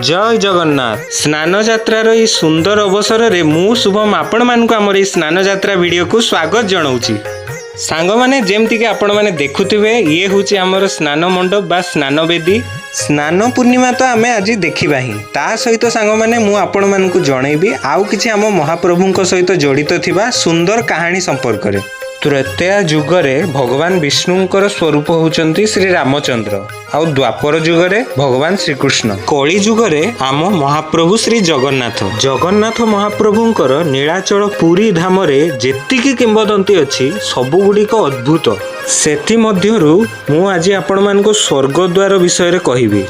ଜୟ ଜଗନ୍ନାଥ। ସ୍ନାନ ଯାତ୍ରାର ଏହି ସୁନ୍ଦର ଅବସରରେ ମୁଁ ଶୁଭମ ଆପଣମାନଙ୍କୁ ଆମର ଏହି ସ୍ନାନ ଯାତ୍ରା ଭିଡ଼ିଓକୁ ସ୍ୱାଗତ ଜଣାଉଛି। ସାଙ୍ଗମାନେ, ଯେମିତିକି ଆପଣମାନେ ଦେଖୁଥିବେ, ଇଏ ହେଉଛି ଆମର ସ୍ନାନ ମଣ୍ଡପ ବା ସ୍ନାନ ବେଦୀ। ସ୍ନାନ ପୂର୍ଣ୍ଣିମା ତ ଆମେ ଆଜି ଦେଖିବା ହିଁ, ତା ସହିତ ସାଙ୍ଗମାନେ, ମୁଁ ଆପଣମାନଙ୍କୁ ଜଣେଇବି ଆଉ କିଛି ଆମ ମହାପ୍ରଭୁଙ୍କ ସହିତ ଜଡ଼ିତ ଥିବା ସୁନ୍ଦର କାହାଣୀ ସମ୍ପର୍କରେ। ତ୍ରେତୟା ଯୁଗରେ ଭଗବାନ ବିଷ୍ଣୁଙ୍କର ସ୍ୱରୂପ ହେଉଛନ୍ତି ଶ୍ରୀ ରାମଚନ୍ଦ୍ର ଆଉ ଦ୍ୱାପର ଯୁଗରେ ଭଗବାନ ଶ୍ରୀକୃଷ୍ଣ। କଳି ଯୁଗରେ ଆମ ମହାପ୍ରଭୁ ଶ୍ରୀ ଜଗନ୍ନାଥ। ଜଗନ୍ନାଥ ମହାପ୍ରଭୁଙ୍କର ନୀଳାଚଳ ପୁରୀ ଧାମରେ ଯେତିକି କିମ୍ବଦନ୍ତୀ ଅଛି, ସବୁଗୁଡ଼ିକ ଅଦ୍ଭୁତ। ସେଥିମଧ୍ୟରୁ ମୁଁ ଆଜି ଆପଣମାନଙ୍କୁ ସ୍ୱର୍ଗଦ୍ୱାର ବିଷୟରେ କହିବି।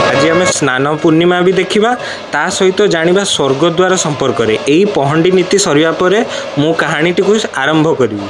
ଆଜି ଆମେ ସ୍ନାନ ପୂର୍ଣ୍ଣିମା ବି ଦେଖିବା, ତା ସହିତ ଜାଣିବା ସ୍ୱର୍ଗଦ୍ୱାର ସମ୍ପର୍କରେ। ଏଇ ପହଣ୍ଡି ନୀତି ସରିବା ପରେ ମୁଁ କାହାଣୀଟିକୁ ଆରମ୍ଭ କରିବି।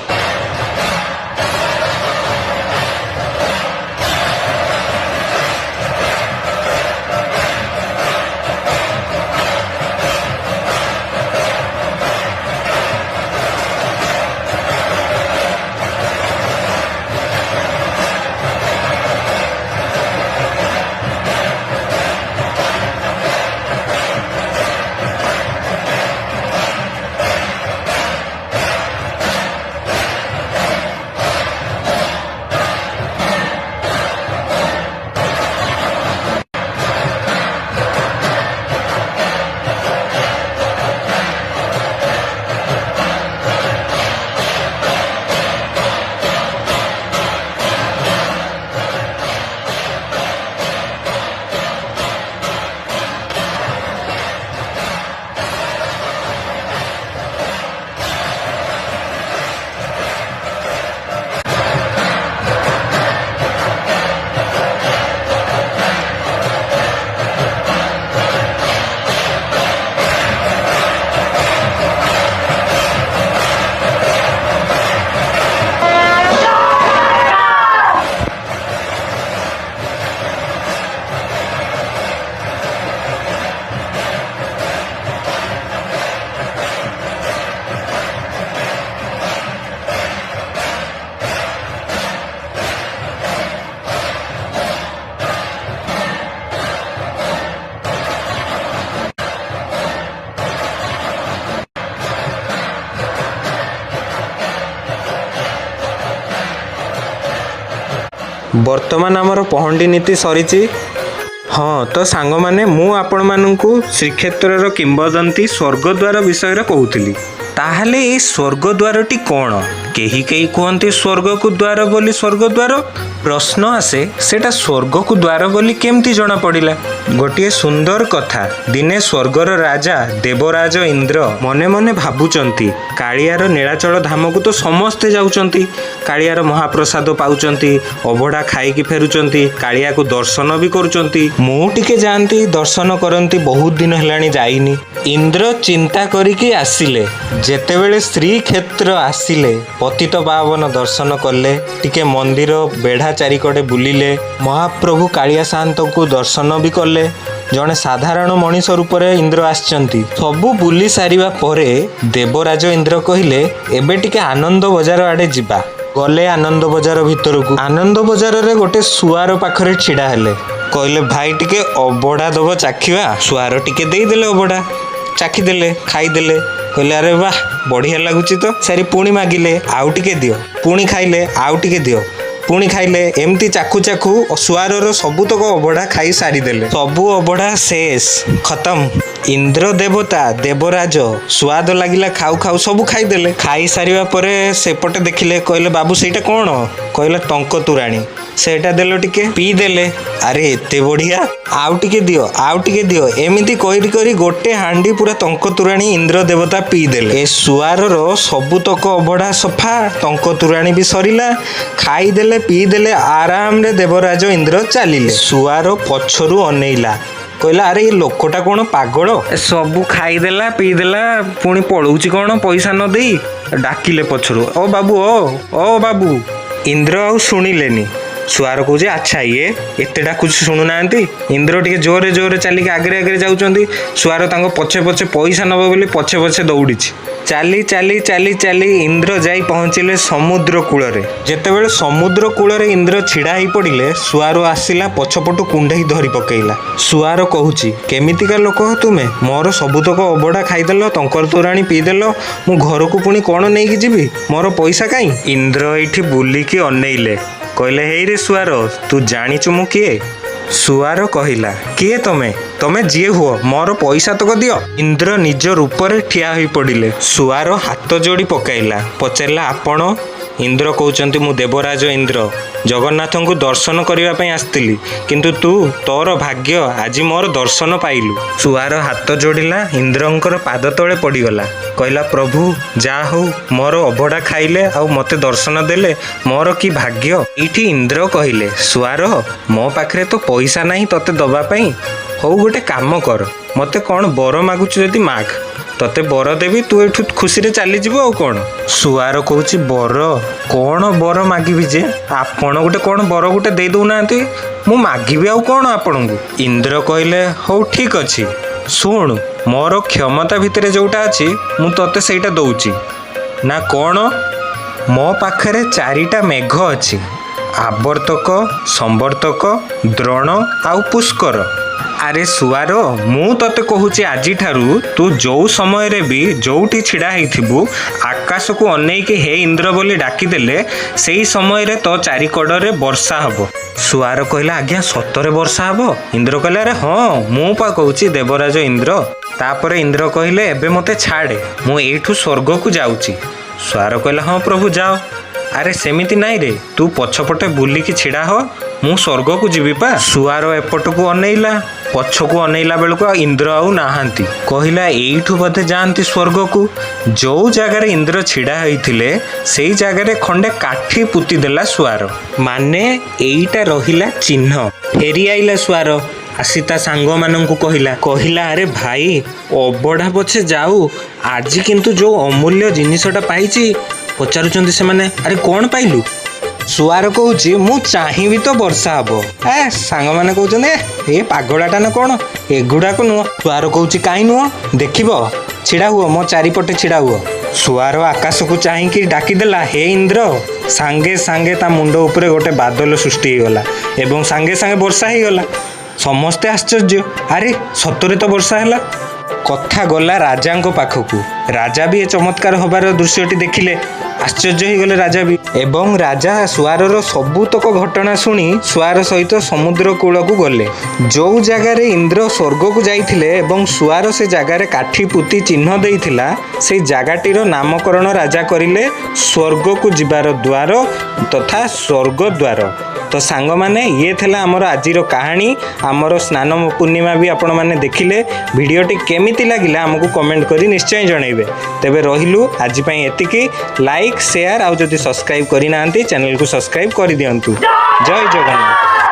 ବର୍ତ୍ତମାନ ଆମର ପହଣ୍ଡି ନୀତି ସରିଛି। ହଁ ତ ସାଙ୍ଗମାନେ, ମୁଁ ଆପଣମାନଙ୍କୁ ଶ୍ରୀକ୍ଷେତ୍ରର କିମ୍ବଦନ୍ତୀ ସ୍ୱର୍ଗଦ୍ୱାର ବିଷୟରେ କହୁଥିଲି। ତାହେଲେ ଏଇ ସ୍ୱର୍ଗଦ୍ୱାରଟି କ'ଣ? କେହି କେହି କୁହନ୍ତି ସ୍ୱର୍ଗକୁ ଦ୍ୱାର ବୋଲି ସ୍ୱର୍ଗଦ୍ୱାର। ପ୍ରଶ୍ନ ଆସେ, ସେଟା ସ୍ୱର୍ଗକୁ ଦ୍ୱାର ବୋଲି କେମିତି ଜଣା ପଡ଼ିଲା? ଗୋଟିଏ ସୁନ୍ଦର କଥା। ଦିନେ ସ୍ୱର୍ଗର ରାଜା ଦେବରାଜ ଇନ୍ଦ୍ର ମନେ ମନେ ଭାବୁଛନ୍ତି, କାଳିଆର ନୀଳାଚଳ ଧାମକୁ ତ ସମସ୍ତେ ଯାଉଛନ୍ତି, କାଳିଆର ମହାପ୍ରସାଦ ପାଉଛନ୍ତି, ଅବଢ଼ା ଖାଇକି ଫେରୁଛନ୍ତି, କାଳିଆକୁ ଦର୍ଶନ ବି କରୁଛନ୍ତି। ମୁଁ ଟିକେ ଯାଆନ୍ତି, ଦର୍ଶନ କରନ୍ତି, ବହୁତ ଦିନ ହେଲାଣି ଯାଇନି। ଇନ୍ଦ୍ର ଚିନ୍ତା କରିକି ଆସିଲେ। ଯେତେବେଳେ ଶ୍ରୀକ୍ଷେତ୍ର ଆସିଲେ, ପତିତ ପାବନ ଦର୍ଶନ କଲେ, ଟିକେ ମନ୍ଦିର ବେଢ଼ା ଚାରିକଡ଼େ ବୁଲିଲେ, ମହାପ୍ରଭୁ କାଳିଆ ସାଆନ୍ତଙ୍କୁ ଦର୍ଶନ ବି କଲେ। ଜଣେ ସାଧାରଣ ମଣିଷ ରୂପରେ ଇନ୍ଦ୍ର ଆସିଛନ୍ତି। ସବୁ ବୁଲି ସାରିବା ପରେ ଦେବରାଜ ଇନ୍ଦ୍ର କହିଲେ, ଏବେ ଟିକେ ଆନନ୍ଦ ବଜାର ଆଡ଼େ ଯିବା। ଗଲେ ଆନନ୍ଦ ବଜାର ଭିତରକୁ। ଆନନ୍ଦ ବଜାରରେ ଗୋଟେ ସୁଆର ପାଖରେ ଛିଡ଼ା ହେଲେ। କହିଲେ, ଭାଇ, ଟିକେ ଅବଢ଼ା ଦବ ଚାଖିବା। ସୁଆର ଟିକେ ଦେଇଦେଲେ ଅବଢ଼ା, ଚାଖିଦେଲେ, ଖାଇଦେଲେ। କହିଲେ, ଆରେ ବାহ, ବଢ଼ିଆ ଲାଗୁଛି ତ। ସାରି ପୁଣି ମାଗିଲେ, ଆଉ ଟିକେ ଦିଅ। ପୁଣି ଖାଇଲେ, ଆଉ ଟିକେ ଦିଅ। ପୁଣି ଖାଇଲେ। ଏମିତି ଚାଖୁ ଚାଖୁ ସୁଆରର ସବୁତକ ଅବଢ଼ା ଖାଇ ସାରିଦେଲେ। ସବୁ ଅବଢ଼ା ଶେଷ, ଖତମ। ଇନ୍ଦ୍ର ଦେବତା ଦେବରାଜ ସୁଆଦ ଲାଗିଲା, ଖାଉ ଖାଉ ସବୁ ଖାଇଦେଲେ। ଖାଇ ସାରିବା ପରେ ସେପଟେ ଦେଖିଲେ, କହିଲେ, ବାବୁ, ସେଇଟା କ'ଣ? କହିଲେ, ଟଙ୍କ ତୋରାଣୀ। ସେଇଟା ଦେଲ, ଟିକେ ପିଇଦେଲେ। ଆରେ, ଏତେ ବଢ଼ିଆ, ଆଉ ଟିକେ ଦିଅ, ଆଉ ଟିକେ ଦିଅ। ଏମିତି କରି କରି ଗୋଟେ ହାଣ୍ଡି ପୁରା ଟଙ୍କ ତୋରାଣୀ ଇନ୍ଦ୍ର ଦେବତା ପିଇଦେଲେ। ଏ ସୁଆରର ସବୁତକ ଅବଢ଼ା ସଫା, ଟଙ୍କ ତୋରାଣୀ ବି ସରିଲା। ଖାଇଦେଲେ, ପିଇଦେଲେ, ଆରାମରେ ଦେବରାଜ ଇନ୍ଦ୍ର ଚାଲିଲେ। ସୁଆର ପଛରୁ ଅନେଇଲା, କହିଲା, ଆରେ, ଏ ଲୋକଟା କ'ଣ ପାଗଳ? ଏ ସବୁ ଖାଇଦେଲା, ପିଇଦେଲା, ପୁଣି ପଳଉଛି କ'ଣ ପଇସା ନ ଦେଇ? ଡାକିଲେ ପଛରୁ, ଓ ବାବୁ, ଓ ଓ ବାବୁ। ଇନ୍ଦ୍ର ଆଉ ଶୁଣିଲେନି। ସୁଆର କହୁଛି, ଆଚ୍ଛା ଇଏ ଏତେ ଡାକୁଛି ଶୁଣୁନାହାନ୍ତି। ଇନ୍ଦ୍ର ଟିକେ ଜୋରେ ଜୋରେ ଚାଲିକି ଆଗରେ ଆଗରେ ଯାଉଛନ୍ତି, ସୁଆର ତାଙ୍କ ପଛେ ପଛେ ପଇସା ନେବ ବୋଲି ପଛେ ପଛେ ଦୌଡ଼ିଛି। ଚାଲି ଚାଲି ଚାଲି ଚାଲି ଇନ୍ଦ୍ର ଯାଇ ପହଞ୍ଚିଲେ ସମୁଦ୍ର କୂଳରେ। ଯେତେବେଳେ ସମୁଦ୍ର କୂଳରେ ଇନ୍ଦ୍ର ଛିଡ଼ା ହେଇ ପଡ଼ିଲେ, ସୁଆର ଆସିଲା ପଛପଟୁ କୁଣ୍ଢେଇ ଧରି ପକେଇଲା। ସୁଆର କହୁଛି, କେମିତିକା ଲୋକ ତୁମେ? ମୋର ସବୁତକ ଅବଢ଼ା ଖାଇଦେଲ, ଟଙ୍କର ତୋରାଣୀ ପିଇଦେଲ, ମୁଁ ଘରକୁ ପୁଣି କ'ଣ ନେଇକି ଯିବି? ମୋର ପଇସା କାହିଁ? ଇନ୍ଦ୍ର ଏଇଠି ବୁଲିକି ଅନେଇଲେ, କହିଲେ, ହେଇରେ ସୁଆର, ତୁ ଜାଣିଛୁ ମୁଁ କିଏ? ସୁଆର କହିଲା, କିଏ ତମେ? ତମେ ଯିଏ ହୁଅ, ମୋର ପଇସା ତକ ଦିଅ। ଇନ୍ଦ୍ର ନିଜ ରୂପରେ ଠିଆ ହୋଇ ପଡ଼ିଲେ। ସୁଆର ହାତ ଯୋଡ଼ି ପକାଇଲା, ପଚାରିଲା, ଆପଣ? ଇନ୍ଦ୍ର କହୁଛନ୍ତି, ମୁଁ ଦେବରାଜ ଇନ୍ଦ୍ର, ଜଗନ୍ନାଥଙ୍କୁ ଦର୍ଶନ କରିବା ପାଇଁ ଆସିଥିଲି, କିନ୍ତୁ ତୁ ତୋର ଭାଗ୍ୟ ଆଜି ମୋର ଦର୍ଶନ ପାଇଲୁ। ସୁଆର ହାତ ଯୋଡ଼ିଲା, ଇନ୍ଦ୍ରଙ୍କର ପାଦ ତଳେ ପଡ଼ିଗଲା, କହିଲା, ପ୍ରଭୁ, ଯାହା ହଉ ମୋର ଅବଢ଼ା ଖାଇଲେ ଆଉ ମୋତେ ଦର୍ଶନ ଦେଲେ, ମୋର କି ଭାଗ୍ୟ। ଏଇଠି ଇନ୍ଦ୍ର କହିଲେ, ସୁଆର, ମୋ ପାଖରେ ତ ପଇସା ନାହିଁ ତତେ ଦବା ପାଇଁ। ହଉ, ଗୋଟେ କାମ କର, ମୋତେ କ'ଣ ବର ମାଗୁଛୁ ଯଦି ମାଗ, ତତେ ବର ଦେବି, ତୁ ଏଠୁ ଖୁସିରେ ଚାଲିଯିବୁ ଆଉ କ'ଣ। ସୁଆର କହୁଛି, ବର କ'ଣ ବର ମାଗିବି ଯେ? ଆପଣ ଗୋଟେ କ'ଣ ବର ଗୋଟେ ଦେଇ ଦଉନାହାନ୍ତି, ମୁଁ ମାଗିବି ଆଉ କ'ଣ ଆପଣଙ୍କୁ? ଇନ୍ଦ୍ର କହିଲେ, ହଉ ଠିକ୍ ଅଛି, ଶୁଣୁ, ମୋର କ୍ଷମତା ଭିତରେ ଯୋଉଟା ଅଛି ମୁଁ ତତେ ସେଇଟା ଦଉଛି। ନା କ'ଣ? ମୋ ପାଖରେ ଚାରିଟା ମେଘ ଅଛି, ଆବର୍ତ୍ତକ, ସମ୍ବର୍ତ୍ତକ, ଦ୍ରୋଣ ଆଉ ପୁଷ୍କର। ଆରେ ସୁଆର, ମୁଁ ତତେ କହୁଛି, ଆଜିଠାରୁ ତୁ ଯୋଉ ସମୟରେ ବି ଯୋଉଠି ଛିଡ଼ା ହେଇଥିବୁ, ଆକାଶକୁ ଅନେଇକି ହେ ଇନ୍ଦ୍ର ବୋଲି ଡାକିଦେଲେ ସେଇ ସମୟରେ ତୋ ଚାରିକଡ଼ରେ ବର୍ଷା ହବ। ସୁଆର କହିଲା, ଆଜ୍ଞା, ସତରେ ବର୍ଷା ହବ? ଇନ୍ଦ୍ର କହିଲେ, ଆରେ ହଁ, ମୁଁ ପା କହୁଛି ଦେବରାଜ ଇନ୍ଦ୍ର। ତାପରେ ଇନ୍ଦ୍ର କହିଲେ, ଏବେ ମୋତେ ଛାଡ଼େ, ମୁଁ ଏଇଠୁ ସ୍ୱର୍ଗକୁ ଯାଉଛି। ସୁଆର କହିଲା, ହଁ ପ୍ରଭୁ, ଯାଅ। ଆରେ ସେମିତି ନାଇଁ ରେ, ତୁ ପଛପଟେ ବୁଲିକି ଛିଡ଼ା ହ, ମୁଁ ସ୍ୱର୍ଗକୁ ଯିବି ପା। ସୁଆର ଏପଟକୁ ଅନେଇଲା, ପଛକୁ ଅନେଇଲା ବେଳକୁ ଆଉ ଇନ୍ଦ୍ର ଆଉ ନାହାନ୍ତି। କହିଲା, ଏଇଠୁ ବୋଧେ ଯାଆନ୍ତି ସ୍ୱର୍ଗକୁ। ଯୋଉ ଜାଗାରେ ଇନ୍ଦ୍ର ଛିଡ଼ା ହେଇଥିଲେ ସେଇ ଜାଗାରେ ଖଣ୍ଡେ କାଠି ପୋତି ଦେଲା ସୁଆର, ମାନେ ଏଇଟା ରହିଲା ଚିହ୍ନ। ଫେରି ଆଇଲା ସୁଆର, ଆସି ତା ସାଙ୍ଗମାନଙ୍କୁ କହିଲା, ଆରେ ଭାଇ, ଅବଢ଼ା ପଛେ ଯାଉ, ଆଜି କିନ୍ତୁ ଯୋଉ ଅମୂଲ୍ୟ ଜିନିଷଟା ପାଇଛି। ପଚାରୁଛନ୍ତି ସେମାନେ, ଆରେ କ'ଣ ପାଇଲୁ? ସୁଆର କହୁଛି, ମୁଁ ଚାହିଁବି ତ ବର୍ଷା ହବ। ଏ ସାଙ୍ଗମାନେ କହୁଛନ୍ତି, ଏ ପାଗଳାଟା ନା କ'ଣ, ଏଗୁଡ଼ାକ ନୁହଁ। ସୁଆର କହୁଛି, କାହିଁ ନୁହଁ? ଦେଖିବ, ଛିଡ଼ା ହୁଅ, ମୋ ଚାରିପଟେ ଛିଡ଼ା ହୁଅ। ସୁଆର ଆକାଶକୁ ଚାହିଁକି ଡାକିଦେଲା, ହେ ଇନ୍ଦ୍ର। ସାଙ୍ଗେ ସାଙ୍ଗେ ତା ମୁଣ୍ଡ ଉପରେ ଗୋଟେ ବାଦଲ ସୃଷ୍ଟି ହେଇଗଲା ଏବଂ ସାଙ୍ଗେ ସାଙ୍ଗେ ବର୍ଷା ହେଇଗଲା। ସମସ୍ତେ ଆଶ୍ଚର୍ଯ୍ୟ, ଆରେ ସତରେ ତ ବର୍ଷା ହେଲା। କଥା ଗଲା ରାଜାଙ୍କ ପାଖକୁ। ରାଜା ବି ଏ ଚମତ୍କାର ହବାର ଦୃଶ୍ୟଟି ଦେଖିଲେ, ଆଶ୍ଚର୍ଯ୍ୟ ହେଇଗଲେ ରାଜା ବି। ଏବଂ ରାଜା ସୁଆରର ସବୁତକ ଘଟଣା ଶୁଣି ସୁଆର ସହିତ ସମୁଦ୍ର କୂଳକୁ ଗଲେ, ଯୋଉ ଜାଗାରେ ଇନ୍ଦ୍ର ସ୍ୱର୍ଗକୁ ଯାଇଥିଲେ ଏବଂ ସୁଆର ସେ ଜାଗାରେ କାଠି ପୋତି ଚିହ୍ନ ଦେଇଥିଲା। ସେଇ ଜାଗାଟିର ନାମକରଣ ରାଜା କରିଲେ ସ୍ୱର୍ଗକୁ ଯିବାର ଦ୍ୱାର ତଥା ସ୍ୱର୍ଗ ଦ୍ୱାର। ତ ସାଙ୍ଗମାନେ, ଇଏ ଥିଲା ଆମର ଆଜିର କାହାଣୀ। ଆମର ସ୍ନାନ ପୂର୍ଣ୍ଣିମା ବି ଆପଣମାନେ ଦେଖିଲେ। ଭିଡ଼ିଓଟି କେମିତି ଲାଗିଲା ଆମକୁ କମେଣ୍ଟ କରି ନିଶ୍ଚୟ ଜଣାଇବେ। ତେବେ ରହିଲୁ ଆଜି ପାଇଁ ଏତିକି। ଲାଇକ୍, ସେୟାର ଆଉ ଯଦି ସବସ୍କ୍ରାଇବ୍ କରିନାହାନ୍ତି, ଚ୍ୟାନେଲକୁ ସବସ୍କ୍ରାଇବ୍ କରିଦିଅନ୍ତୁ। ଜୟ ଜଗନ୍ନାଥ।